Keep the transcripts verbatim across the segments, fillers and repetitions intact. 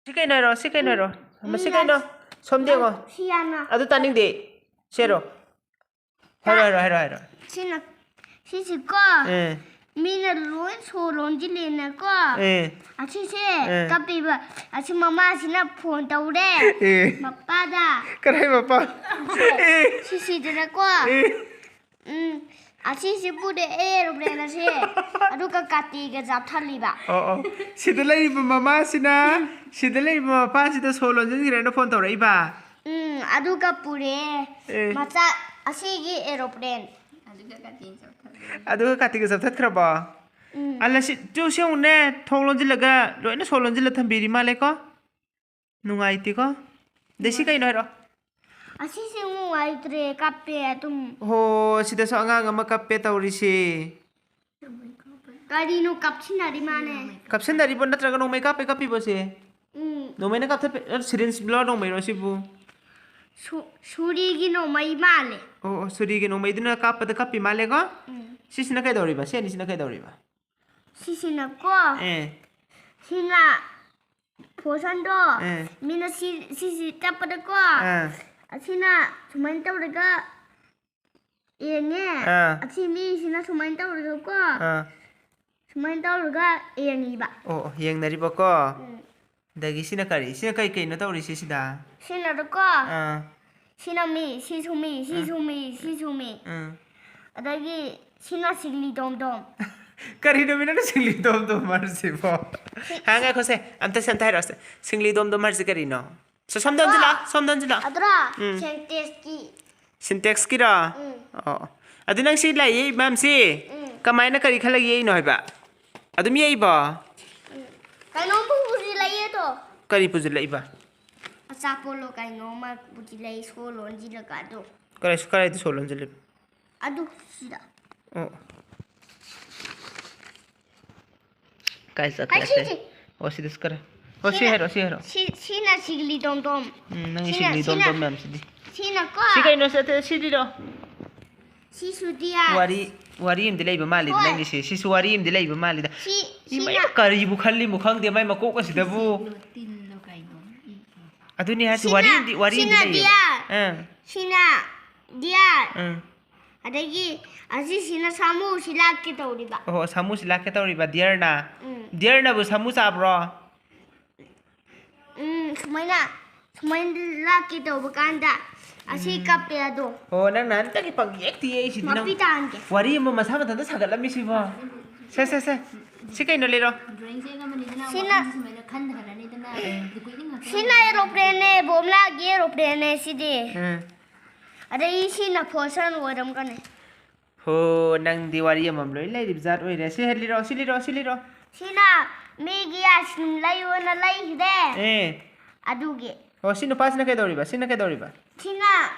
ꯁꯤ ꯀꯩꯅꯣ ꯍꯥꯏꯔꯣ, ꯁꯤ ꯀꯩꯅꯣ ꯍꯥꯏꯔꯣ꯫ ꯃꯁꯤ ꯀꯩꯅꯣ? ꯁꯣꯝꯗ ꯌꯦꯡꯉꯣ꯫ ꯁꯤ ꯌꯥꯝꯅ ꯑꯗꯨ ꯇꯥꯅꯤꯡꯗꯦ꯫ ꯁꯦꯔꯣ꯫ ꯍꯥꯏꯔꯣ, ꯍꯥꯏꯔꯣ, ꯍꯥꯏꯔꯣ, ꯍꯥꯏꯔꯣ꯫ ꯁꯤꯅ, ꯁꯤꯁꯤꯀꯣ, ꯑꯦ꯫ ꯃꯤꯅ ꯂꯣꯏ ꯁꯣ ꯂꯣꯟꯁꯤꯜꯂꯦꯅꯀꯣ꯫ ꯑꯦ꯫ ꯑꯁꯤꯁꯦ ꯑꯦ꯫ ꯀꯞꯄꯤꯕ꯫ ꯑꯁꯤ ꯃꯃꯥꯁꯤꯅ ꯐꯣꯟ ꯇꯧꯔꯦ꯫ ꯑꯦ꯫ ꯃꯄꯥꯗ꯫ ꯀꯔꯥꯏ ꯃꯄꯥ? ꯑꯦ꯫ ꯁꯤꯁꯤꯗꯅꯀꯣ꯫ ꯑꯦ꯫ ꯎꯝ, ꯑꯁꯤꯁꯤ ꯄꯨꯔꯛꯑꯦ ꯑꯦꯔꯣꯄ꯭ꯂꯦꯟ ꯑꯁꯤ꯫ ꯑꯗꯨꯒ ꯀꯥꯇꯤꯒ ꯆꯥꯊꯠꯂꯤꯕ꯫ ꯑꯣ, ꯑꯣ꯫ ꯁꯤꯗ ꯂꯩꯔꯤꯕ ꯃꯃꯥꯁꯤꯅ, ꯁꯤꯗ ꯂꯩꯔꯤꯕ ꯃꯄꯥꯁꯤꯗ ꯁꯣ ꯂꯣꯟꯁꯤꯟꯈ꯭ꯔꯦꯅ ꯐꯣꯟ ꯇꯧꯔꯛꯏꯕ? ꯎꯝ, ꯑꯗꯨꯒ ꯄꯨꯔꯛꯑꯦ꯫ ꯑꯦ꯫ ꯃꯆꯥ, ꯑꯁꯤꯒꯤ ꯑꯦꯔꯣꯄ꯭ꯂꯦꯟ꯫ ꯑꯗꯨꯒ ꯀꯥꯇꯤꯒ ꯆꯞꯊꯠꯈ꯭ꯔꯕꯣ? ꯎꯝ꯫ ꯑꯜꯂ ꯁꯤ, ꯇꯨ ꯁꯤ ꯌꯦꯡꯉꯨꯅꯦ, ꯊꯣꯡ ꯂꯣꯟꯁꯤꯜꯂꯒ, ꯂꯣꯏꯅ ꯁꯣ ꯂꯣꯟꯁꯤꯜꯂ ꯊꯝꯕꯤꯔꯤ ꯃꯥꯜꯂꯦꯀꯣ? ꯅꯨꯡꯉꯥꯏꯇꯦꯀꯣ? ꯑꯗꯩ ꯁꯤ ꯀꯩꯅꯣ ꯍꯥꯏꯔꯣ? ꯑꯁꯤꯁꯦ ꯅꯨꯡꯉꯥꯏꯇ꯭ꯔꯦ, ꯀꯞꯄꯦ ꯑꯗꯨꯝ꯫ ꯍꯣ, ꯁꯤꯗꯁꯨ ꯑꯉꯥꯡ ꯑꯃ ꯀꯞꯄꯦ ꯇꯧꯔꯤꯁꯦ꯫ ꯀꯔꯤꯅꯣ ꯀꯞꯁꯤꯟꯅꯔꯤ ꯃꯥꯅꯦ? ꯀꯞꯁꯤꯟꯅꯔꯤꯕꯣ ꯅꯠꯇ꯭ꯔꯒ ꯅꯣꯡꯃꯩ ꯀꯥꯞꯄꯩ ꯀꯞꯄꯤꯕꯣ ꯁꯦ? ꯎꯝ꯫ ꯅꯣꯡꯃꯩꯅ ꯀꯥꯞꯊꯠꯄ-, ꯑ, syringe ꯂꯣ ꯅꯣꯡꯃꯩꯔꯣ ꯁꯤꯕꯨ? ꯁꯨ-, ꯁꯨꯔꯤꯒꯤ ꯅꯣꯡꯃꯩ ꯃꯥꯜꯂꯦ꯫ ꯑꯣ, ꯑꯣ, ꯁꯨꯔꯤꯒꯤ ꯅꯣꯡꯃꯩꯗꯨꯅ ꯀꯥꯞꯄꯗ ꯀꯞꯄꯤ ꯃꯥꯜꯂꯦꯀꯣ? ꯎꯝ꯫ ꯁꯤꯁꯤꯅ ꯀꯩꯗꯧꯔꯤꯕ? ꯁꯤ ꯑꯅꯤꯁꯤꯅ ꯀꯩꯗꯧꯔꯤꯕ? ꯁꯤꯁꯤꯅꯀꯣ, ꯑꯦ꯫ ꯁꯤꯅ ꯐꯣꯔꯁꯟꯗꯣ, ꯑꯦ꯫ ꯃꯤꯅ ꯁꯤ, ꯁꯤꯁꯤ ꯇꯞꯄꯗꯀꯣ, ꯑꯥ꯫ ꯑꯁꯤꯅ ꯁꯨꯃꯥꯏꯅ ꯇꯧꯔꯒ ꯌꯦꯡꯉꯦ꯫ ꯑꯥ꯫ ꯑꯁꯤ ꯃꯤꯁꯤꯅ ꯁꯨꯃꯥꯏꯅ ꯇꯧꯔꯒꯀꯣ, ꯑꯥ꯫ ꯁꯨꯃꯥꯏꯅ ꯇꯧꯔꯒ ꯌꯦꯡꯉꯤꯕ꯫ ꯑꯣ, ꯑꯣ, ꯌꯦꯡꯅꯔꯤꯕꯀꯣ? ꯎꯝ꯫ ꯑꯗꯒꯤ ꯁꯤꯅ ꯀꯔꯤ? ꯁꯤꯅ ꯀꯩ ꯀꯩꯅꯣ ꯇꯧꯔꯤꯁꯦ ꯁꯤꯗ? ꯁꯤꯅꯗꯀꯣ, ꯑꯥ꯫ ꯁꯤꯅ ꯃꯤ, ꯁꯤꯁꯨ ꯃꯤ, ꯁꯤꯁꯨ ꯃꯤ, ꯁꯤꯁꯨ ꯃꯤ꯫ ꯎꯝ꯫ ꯑꯗꯒꯤ ꯁꯤꯅ ꯁꯤꯛꯂꯤ ꯇꯣꯝ ꯇꯣꯝ꯫ ꯀꯔꯤꯅꯣ ꯃꯤ ꯅꯪꯅ ꯁꯤꯛꯂꯤ ꯇꯣꯝ ꯇꯣꯝ ꯍꯥꯏꯔꯤꯁꯤꯕꯣ? ꯁꯤ-, ꯍꯥ, ꯉꯥꯏꯈꯣꯁꯦ꯫ ꯑꯝꯇ, ꯑꯝꯇ ꯍꯥꯏꯔꯛꯑꯣꯁꯦ꯫ ꯁꯤꯛꯂꯤ ꯇꯣꯝ ꯇꯣꯝ ꯍꯥꯏꯔꯤꯁꯦ ꯀꯔꯤꯅꯣ? ꯁꯣ-, ꯁꯣꯝꯗ ꯑꯣꯟꯁꯤꯜꯂꯣ, ꯑꯗꯨꯔꯣ? ꯁꯣꯝꯗ ꯑꯣꯟꯁꯤꯜꯂꯣ꯫ ꯑꯗꯨꯔꯣ? ꯎꯝ꯫ ꯁꯦꯟꯇꯦꯛꯁꯀꯤ꯫ ꯁꯤꯟꯇꯦꯛꯁꯀꯤꯔꯣ? ꯎꯝ꯫ ꯑꯣ, ꯑꯣ꯫ ꯑꯗꯨ ꯅꯪ ꯁꯤ ꯂꯥꯏ ꯌꯦꯛꯏ ꯃꯌꯥꯝꯁꯤ ꯎꯝ꯫ ꯀꯃꯥꯏꯅ ꯀꯔꯤ ꯈꯜꯂꯒ ꯌꯦꯛꯏꯅꯣ ꯍꯥꯏꯕ? ꯑꯗꯨꯝ ꯌꯦꯛꯏꯕꯣ? ꯎꯝ꯫ ꯀꯩꯅꯣꯝ ꯄꯨꯁꯤꯜꯂꯛꯑꯦꯗꯣ꯫ ꯀꯔꯤ ꯄꯨꯁꯤꯜꯂꯛꯏꯕ? ꯑꯆꯥꯄꯣꯠꯂꯣ ꯀꯩꯅꯣꯝꯃ ꯄꯨꯁꯤꯜꯂꯛꯏ, ꯁꯣ ꯂꯣꯟꯁꯤꯜꯂꯒ ꯑꯗꯣ꯫ ꯀꯔꯥꯏ-, ꯀꯔꯥꯏꯗ ꯁꯣ ꯂꯣꯟꯁꯤꯜꯂꯤꯕ? ꯑꯗꯨ ꯁꯤꯗ꯫ ꯑꯣ꯫ ꯀꯥꯏ ꯆꯠꯈ꯭ꯔꯦ? ꯑꯁꯤꯁꯦ꯫ ꯑꯣ, ꯁꯤꯗꯁꯨ ꯈꯔ꯫ ꯑꯣ, ꯁꯤ ꯁꯤꯅ, ꯍꯥꯏꯔꯣ, ꯁꯤ ꯍꯥꯏꯔꯣ꯫ ꯁꯤ, ꯁꯤꯅ ꯁꯤꯒꯂꯤ ꯇꯣꯝ ꯇꯣꯝ꯫ ꯎꯝ, ꯅꯪꯒꯤ ꯁꯤꯅ, ꯁꯤꯒꯂꯤ ꯇꯣꯝ ꯁꯤꯅ, ꯇꯣꯝ ꯃꯌꯥꯝꯁꯤꯗꯤ꯫ ꯁꯤꯅꯀꯣ꯫ ꯁꯤ ꯀꯩꯅꯣ? ꯁꯤ, ꯁꯤ ꯂꯤꯔꯣ꯫ ꯁꯤꯁꯨ ꯗꯤꯌꯥ꯫ ꯋꯥꯔꯤ, ꯋꯥꯔꯤ ꯑꯃꯗꯤ ꯂꯩꯕ ꯃꯥꯜꯂꯤꯗ ꯍꯣꯏ꯫ ꯅꯪꯒꯤꯁꯦ꯫ ꯁꯤꯁꯨ ꯋꯥꯔꯤ ꯑꯃꯗꯤ ꯂꯩꯕ ꯃꯥꯜꯂꯤꯗ꯫ ꯁꯤ, ꯏꯃꯥ, ꯁꯤꯅ ꯀꯔꯤꯕꯨ ꯈꯜꯂꯤꯃꯣ ꯈꯪꯗꯦ ꯃꯥꯏ ꯃꯀꯣꯛ ꯑꯁꯤꯗꯕꯨ꯫ ꯑꯗꯨꯅꯤ ꯍꯥꯏꯁꯤ, ꯁꯤꯅ- ꯋꯥꯔꯤ ꯑꯃꯗꯤ, ꯋꯥꯔꯤ ꯑꯃꯗꯤ ꯁꯤꯅ ꯂꯩꯌꯦꯕ꯫ ꯗꯤꯌꯥꯔ꯫ ꯑꯥ, ꯁꯤꯅ ꯗꯤꯌꯥꯔ꯫ ꯑꯥ꯫ ꯑꯗꯒꯤ ꯑꯁꯤꯁꯤꯅ ꯁꯥꯃꯨꯁꯤ ꯂꯥꯛꯀꯦ ꯇꯧꯔꯤꯕ꯫ ꯑꯣꯍꯣ, ꯁꯥꯃꯨꯁꯤ ꯂꯥꯛꯀꯦ ꯇꯧꯔꯤꯕ ꯗꯤꯌꯔꯅ꯫ ꯎꯝ꯫ ꯗꯤꯌꯔꯅꯕꯨ ꯁꯥꯃꯨ ꯆꯥꯕ꯭ꯔꯣ? ꯎꯝ, ꯁꯨꯃꯥꯏꯅ ꯁꯨꯃꯥꯏꯅ ꯂꯥꯛꯀꯦ ꯇꯧꯕ ꯀꯥꯟꯗ ꯑꯁꯤ ꯀꯞꯄꯦ ꯑꯗꯣ꯫ ꯑꯣ, ꯅꯪ ꯅꯍꯥꯟꯇꯒꯤ ꯄꯪꯌꯦꯛꯇ ꯌꯦꯛꯏꯁꯤꯗꯤ ꯅꯪ꯫ ꯃꯄꯤ ꯇꯥꯍꯟꯒꯦ꯫ ꯋꯥꯔꯤ ꯑꯃ ꯃꯁꯥ ꯃꯊꯟꯇ ꯁꯥꯒꯠꯂꯝꯃꯤꯁꯤꯕꯣ꯫ ꯁꯦ, ꯁꯦ, ꯁꯦ꯫ ꯁꯤ ꯀꯩꯅꯣ ꯂꯤꯔꯣ꯫ ꯗ꯭ꯔꯣꯌꯤꯡ ꯆꯦ ꯑꯃꯅꯤꯗꯅ ꯁꯤꯅ- ꯋꯥꯈꯜꯁꯦ ꯁꯨꯃꯥꯏꯅ ꯈꯟꯊꯔꯅꯤꯗꯅ ꯑꯗꯨ ꯀꯨꯏꯅ ꯉꯥꯛꯇꯪ ꯁꯤꯅ ꯑꯦꯔꯣꯄ꯭ꯂꯦꯟꯅꯦ, ꯕꯣꯝꯂꯥꯒꯤ ꯑꯦꯔꯣꯄ꯭ꯂꯦꯟꯅꯦ ꯁꯤꯗꯤ꯫ ꯎꯝ꯫ ꯑꯗꯩ ꯁꯤꯅ ꯐꯣꯔꯁꯟ ꯑꯣꯏꯔꯝꯒꯅꯤ꯫ ꯍꯣ, ꯅꯪꯗꯤ ꯋꯥꯔꯤ ꯑꯃꯃꯝ ꯂꯣꯏ ꯂꯩꯔꯤꯕ ꯖꯥꯠ ꯑꯣꯏꯔꯦ꯫ ꯁꯤ ꯂꯤꯔꯣ, ꯁꯤ ꯂꯤꯔꯣ, ꯁꯤ ꯂꯤꯔꯣ꯫ ꯁꯤꯅ ꯃꯤꯒꯤ ꯑꯥꯏꯁ ꯀ꯭ꯔꯤꯝ ꯂꯩꯌꯣꯅ ꯂꯩꯈꯤꯗꯦ꯫ ꯑꯦ꯫ ꯑꯗꯨꯒꯤ꯫ ꯑꯣ, ꯁꯤ ꯅꯨꯄꯥꯁꯤꯅ ꯀꯩꯗꯧꯔꯤꯕ? ꯁꯤꯅ ꯀꯩꯗꯧꯔꯤꯕ? ꯁꯤꯅ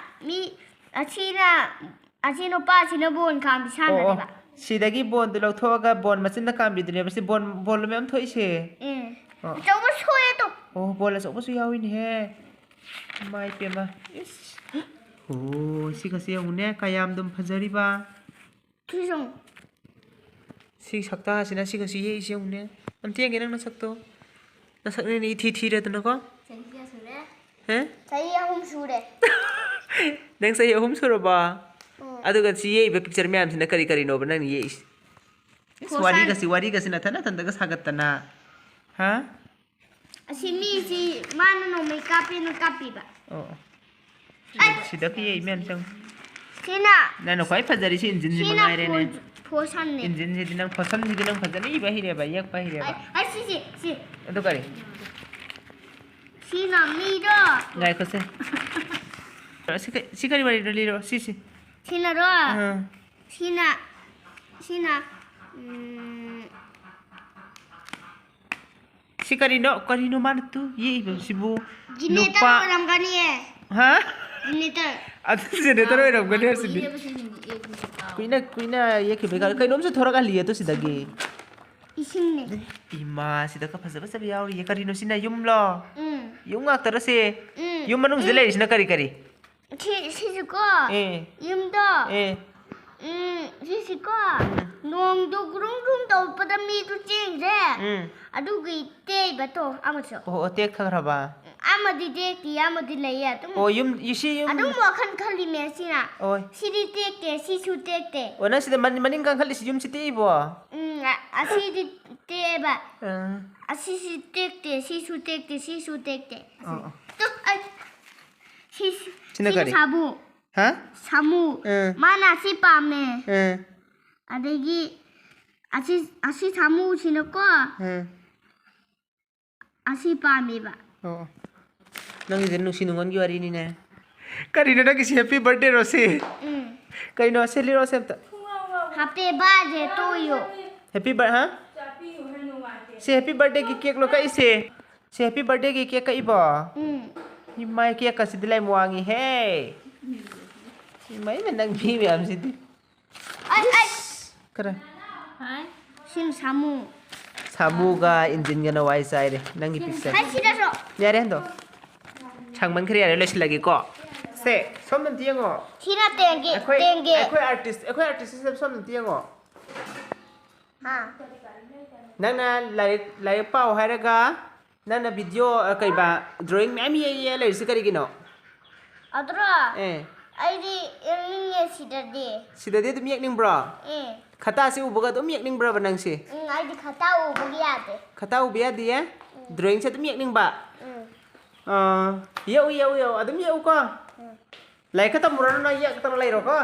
ꯃꯤ ꯑꯁꯤꯅ ꯑꯁꯤ ꯅꯨꯄꯥꯁꯤꯅ ꯕꯣꯟ ꯈꯥꯝꯕꯤ ꯑꯣ, ꯑꯣ꯫ ꯁꯥꯟꯅꯔꯤꯕ꯫ ꯁꯤꯗꯒꯤ ꯕꯣꯟꯗꯨ ꯂꯧꯊꯣꯛꯑꯒ ꯕꯣꯟ ꯃꯆꯤꯟꯗ ꯀꯥꯝꯕꯤꯗꯨꯅꯦꯕ꯫ ꯁꯤ ꯕꯣꯟ, ꯕꯣꯟ ꯃꯌꯥꯝ ꯊꯣꯛꯏꯁꯦ꯫ ꯎꯝ꯫ ꯑꯣ꯫ ꯑꯆꯧꯕ ꯁꯣꯛꯑꯦ ꯇꯣ꯫ ꯑꯣ, ꯕꯣꯜ ꯑꯆꯧꯕꯁꯨ ꯌꯥꯎꯏꯅꯦꯍꯦ꯫ ꯏꯃꯥ ꯏꯄꯦꯝꯃ꯫ ꯏꯁ꯫ ꯑꯣ, ꯁꯤꯒꯁꯦ ꯌꯦꯡꯉꯨꯅꯦ, ꯀꯌꯥꯝ ꯑꯗꯨꯝ ꯐꯖꯔꯤꯕ꯫ ꯊꯨꯏꯁꯨꯡ꯫ ꯁꯤ ꯁꯛꯇꯥꯁꯤꯅ ꯁꯤꯒꯁꯤ ꯌꯦꯛꯏꯁꯦ ꯌꯦꯡꯉꯨꯅꯦ꯫ ꯑꯝꯇ ꯌꯦꯡꯒꯦ ꯅꯪ ꯅꯁꯛꯇꯣ꯫ ꯅꯁꯛꯅꯦꯅ ꯏꯊꯤ ꯊꯤꯔꯗꯅꯀꯣ꯫ ꯆꯍꯤ ꯀꯌꯥ ꯁꯨꯔꯦ? ꯍꯦ? ꯆꯍꯤ ꯑꯍꯨꯝ ꯁꯨꯔꯦ꯫ ꯅꯪ ꯆꯍꯤ ꯑꯍꯨꯝ ꯁꯨꯔꯕꯣ? ꯎꯝ꯫ ꯑꯗꯨꯒ ꯁꯤ ꯌꯦꯛꯏꯕ ꯄꯤꯛꯆꯔ ꯃꯌꯥꯝꯁꯤꯅ ꯀꯔꯤ ꯀꯔꯤꯅꯣꯕ ꯅꯪꯅ ꯌꯦꯛꯏꯁꯦ? ꯏꯁ, ꯈꯣꯔꯁꯥꯟ꯫ ꯋꯥꯔꯤꯒꯁꯤ, ꯋꯥꯔꯤꯒꯁꯤ ꯅꯊꯟ ꯅꯊꯟꯗꯒ ꯁꯥꯒꯠꯇꯅ꯫ ꯍꯥ? ꯑꯁꯤ ꯃꯤꯁꯤ ꯃꯥꯅ ꯅꯣꯡꯃꯩ ꯀꯥꯞꯄꯦꯅ ꯀꯥꯞꯄꯤꯕ꯫ ꯑꯣ, ꯑꯣ꯫ ꯑꯩ ꯁꯤꯗ ꯌꯦꯛꯏ ꯃꯌꯥꯝꯁꯦ ꯌꯦꯡꯉꯨ꯫ ꯁꯤꯅ ꯅꯪꯅ ꯈ꯭ꯋꯥꯏ ꯐꯖꯔꯤꯁꯤ ꯏꯟꯖꯤꯟꯁꯤ ꯁꯤꯅ ꯃꯉꯥꯏꯔꯦꯅꯦ꯫ ꯐꯣꯔ- ꯐꯣꯔꯁꯟꯅꯦ꯫ ꯏꯟꯖꯤꯟꯁꯤꯗꯤ ꯅꯪ, ꯐꯣꯔꯁꯟꯁꯤꯗꯤ ꯅꯪ ꯐꯖꯅ ꯏꯕ ꯍꯩꯔꯦꯕ, ꯌꯦꯛꯄ ꯍꯩꯔꯦꯕ꯫ ꯑꯩ ꯑꯩ ꯁꯤꯁꯤ ꯁꯤ ꯑꯗꯨ ꯀꯔꯤ? ꯁꯤꯅ ꯃꯤꯗꯣ꯫ ꯉꯥꯏꯈꯣꯁꯦ꯫ ꯁꯤ ꯀ-, ꯁꯤ ꯀꯔꯤ ꯋꯥꯔꯤꯅꯣ ꯂꯤꯔꯣ, ꯁꯤꯁꯤ꯫ ꯁꯤꯅꯔꯣ꯫ ꯑꯥ꯫ ꯁꯤꯅ ꯁꯤꯅ ꯎꯝ, ꯁꯤ ꯀꯔꯤꯅꯣ? ꯀꯔꯤꯅꯣ ꯃꯥꯅ ꯇꯨ ꯌꯦꯛꯏꯕꯁꯤꯕꯨ? ꯖꯤꯅꯦꯇꯔ ꯅꯨꯄꯥ- ꯑꯣꯏꯔꯝꯒꯅꯤꯌꯦ꯫ ꯍꯥ? ꯖꯤꯅꯦꯇꯔ꯫ ꯑꯗꯨ ꯖꯦꯅꯦꯇꯔ ꯑꯣꯏꯔꯝꯒꯅꯤ ꯍꯥꯏꯁꯤꯗꯤ꯫ ꯀꯨꯏꯔꯕꯁꯤꯡ ꯑꯦ ꯀꯨꯏꯔꯕ꯫ ꯀꯨꯏꯅ, ꯀꯨꯏꯅ ꯌꯦꯛꯈꯤꯕꯩ ꯀꯥ-, ꯀꯩꯅꯣꯝꯁꯨ ꯊꯣꯔꯛꯍꯜꯂꯤꯌꯦ ꯑꯗꯨ ꯁꯤꯗꯒꯤ꯫ ꯏꯁꯤꯡꯅꯦ꯫ ꯏꯃꯥ, ꯁꯤꯗꯒ ꯐꯖ ꯐꯖꯕ ꯌꯥꯎꯔꯤꯌꯦ꯫ ꯀꯔꯤꯅꯣ ꯁꯤꯅ? ꯌꯨꯝꯂꯣ? ꯎꯝ꯫ ꯌꯨꯝ ꯉꯥꯛꯇꯔꯣ ꯁꯤ? ꯎꯝ꯫ ꯌꯨꯝ ꯃꯅꯨꯡꯁꯤꯗ ꯎꯝ꯫ ꯂꯩꯔꯤꯁꯤꯅ ꯀꯔꯤ ꯀꯔꯤ? ꯁꯤ ꯁꯤꯁꯨꯀꯣ꯫ ꯑꯦ꯫ ꯌꯨꯝꯗꯣ꯫ ꯑꯦ꯫ ꯎꯝ, ꯁꯤꯁꯤꯀꯣ꯫ ꯅꯣꯡꯗꯣ ꯒ꯭ꯔꯨꯝ ꯒ꯭ꯔꯨꯝ ꯇꯧꯔꯛꯄꯗ ꯃꯤꯗꯨ ꯆꯦꯟꯈ꯭ꯔꯦ꯫ ꯎꯝ꯫ ꯑꯗꯨꯒꯤ ꯇꯦꯛꯏꯕꯇꯣ ꯑꯃꯁꯨ꯫ ꯑꯣ, ꯑꯣ, ꯇꯦꯛꯊꯈ꯭ꯔꯕ? ꯑꯃꯗꯤ ꯇꯦꯛꯇꯦ, ꯑꯃꯗꯤ ꯂꯩꯌꯦ ꯑꯗꯨꯝ꯫ ꯑꯣ, ꯌꯨꯝ, ꯏꯁꯤ ꯌꯨꯝ꯫ ꯑꯗꯨꯝ ꯋꯥꯈꯜ ꯈꯜꯂꯤꯅꯦ ꯁꯤꯅ꯫ ꯑꯣꯏ꯫ ꯁꯤꯗꯤ ꯇꯦꯛꯇꯦ, ꯁꯤꯁꯨ ꯇꯦꯛꯇꯦ꯫ ꯑꯣ, ꯅꯪ ꯁꯤꯗ ꯃꯅꯤꯡ, ꯃꯅꯤꯡ ꯀꯥꯡꯈꯠꯂꯤꯁꯤ ꯌꯨꯝꯁꯤ ꯇꯦꯛꯏꯕꯣ? ꯎꯝ, ꯑ-, ꯑꯁꯤꯗꯤ ꯇꯦꯛꯑꯦꯕ꯫ ꯑꯥ꯫ ꯑꯁꯤꯁꯤ ꯇꯦꯛꯇꯦ, ꯁꯤꯁꯨ ꯇꯦꯛꯇꯦ, ꯁꯤꯁꯨ ꯇꯦꯛꯇꯦ꯫ ꯑꯣ, ꯑꯣ꯫ ꯇꯨ, ꯑꯩ, ꯁꯤ, ꯁꯤ, ꯁꯤꯅ ꯁꯤꯅ ꯀꯔꯤ? ꯁꯥꯕꯨ꯫ ꯍꯥ? ꯁꯥꯃꯨ꯫ ꯑꯥ꯫ ꯃꯥꯅ ꯑꯁꯤ ꯄꯥꯝꯃꯦ꯫ ꯑꯥ꯫ ꯑꯗꯒꯤ ꯑꯁꯤ, ꯑꯁꯤ ꯁꯥꯃꯨꯁꯤꯅꯀꯣ꯫ ꯑꯥ꯫ ꯑꯁꯤ ꯄꯥꯝꯃꯦꯕ꯫ ꯑꯣ, ꯑꯣ꯫ ꯅꯪꯒꯤꯁꯦ ꯅꯨꯡꯁꯤ ꯅꯨꯡꯉꯣꯟꯒꯤ ꯋꯥꯔꯤꯅꯤꯅꯦ꯫ ꯀꯔꯤꯅꯣ ꯅꯪꯒꯤꯁꯤ, happy birthday ꯔꯣ ꯁꯤ? ꯎꯝ꯫ ꯀꯩꯅꯣ, ꯁꯦ ꯂꯤꯔꯣ ꯁꯦ ꯑꯝꯇ꯫ Happy birthday to you꯫ Happy bir-, ꯍꯥ? ꯁꯤ happy birthday ꯒꯤ cake ꯂꯣ ꯀꯛꯏꯁꯦ? ꯁꯤ happy birthday ꯒꯤ cake ꯀꯛꯏꯕꯣ? ꯎꯝ꯫ ꯏꯃꯥꯏ, cake ꯀꯁꯤꯗꯤ ꯂꯩ ꯋꯥꯡꯉꯤꯍꯦ꯫ ꯏꯃꯥꯏ, ꯏꯃꯥꯏ, ꯅꯪ ꯃꯤ ꯃꯌꯥꯝꯁꯤꯗꯤ꯫ ꯑꯩ, ꯑꯩ꯫ ꯈꯔ꯫ ꯍꯥꯏ꯫ ꯁꯤꯅ ꯁꯥꯃꯨ꯫ ꯁꯥꯃꯨꯒ ꯏꯟꯖꯤꯟꯒꯅ ꯋꯥꯏ ꯆꯥꯏꯔꯦ ꯅꯪꯒꯤ picture꯫ ꯍꯥꯏ, ꯁꯤꯗꯁꯨ꯫ ꯌꯥꯔꯦ, ꯍꯟꯗꯣ꯫ ꯁꯥꯡꯃꯟꯈ꯭ꯔꯦ, ꯌꯥꯔꯦ, ꯂꯣꯏꯁꯤꯜꯂꯒꯦꯀꯣ꯫ ꯁꯦ, ꯁꯣꯝꯗ ꯑꯝꯇ ꯌꯦꯡꯉꯣ꯫ ꯁꯤꯅ ꯇꯦꯡꯒꯦ, ꯑꯩꯈꯣꯏ, ꯇꯦꯡꯒꯦ꯫ ꯑꯩꯈꯣꯏ artist, ꯑꯩꯈꯣꯏ artist ꯁꯦ ꯁꯣꯝꯗ ꯑꯝꯇ ꯌꯦꯡꯉꯣ꯫ ꯍꯥ꯫ ꯅꯪꯅ ꯂꯥꯏꯔꯤꯛ, ꯂꯥꯏꯔꯤꯛ ꯄꯥꯎ ꯍꯥꯏꯔꯒ ꯅꯪꯅ video, ꯑ, ꯀꯩꯕ, drawing ꯃꯌꯥꯝ ꯌꯦꯛ, ꯌꯦꯛ ꯂꯩꯔꯤꯁꯤ ꯀꯔꯤꯒꯤꯅꯣ? ꯑꯗꯨꯔꯣ? ꯑꯦ꯫ ꯑꯩꯗꯤ ꯌꯦꯛꯅꯤꯡꯉꯦ ꯁꯤꯗꯗꯤ꯫ ꯁꯤꯗꯗꯤ ꯑꯗꯨꯝ ꯌꯦꯛꯅꯤꯡꯕ꯭ꯔꯣ? ꯑꯦ꯫ ꯈꯇꯥꯁꯤ ꯎꯕꯒ ꯑꯗꯨꯝ ꯌꯦꯛꯅꯤꯡꯕ꯭ꯔꯕ ꯅꯪꯁꯦ? ꯎꯝ, ꯑꯩꯗꯤ ꯈꯇꯥ ꯎꯕꯒꯤ ꯌꯥꯗꯦ꯫ ꯈꯇꯥ ꯎꯕ ꯌꯥꯗꯤꯌꯦ? ꯎꯝ꯫ Drawing ꯁꯦ ꯑꯗꯨꯝ ꯌꯦꯛꯅꯤꯡꯕ? ꯎꯝ꯫ ꯑ, ꯌꯦꯛꯎ, ꯌꯦꯛꯎ, ꯌꯦꯛꯎ꯫ ꯑꯗꯨꯝ ꯌꯦꯛꯎꯀꯣ꯫ ꯎꯝ꯫ ꯂꯥꯏꯔꯤꯛꯀ ꯇꯝꯃꯨꯔꯅꯨ, ꯅꯪ ꯌꯦꯛꯇꯅ ꯂꯩꯔꯣꯀꯣ꯫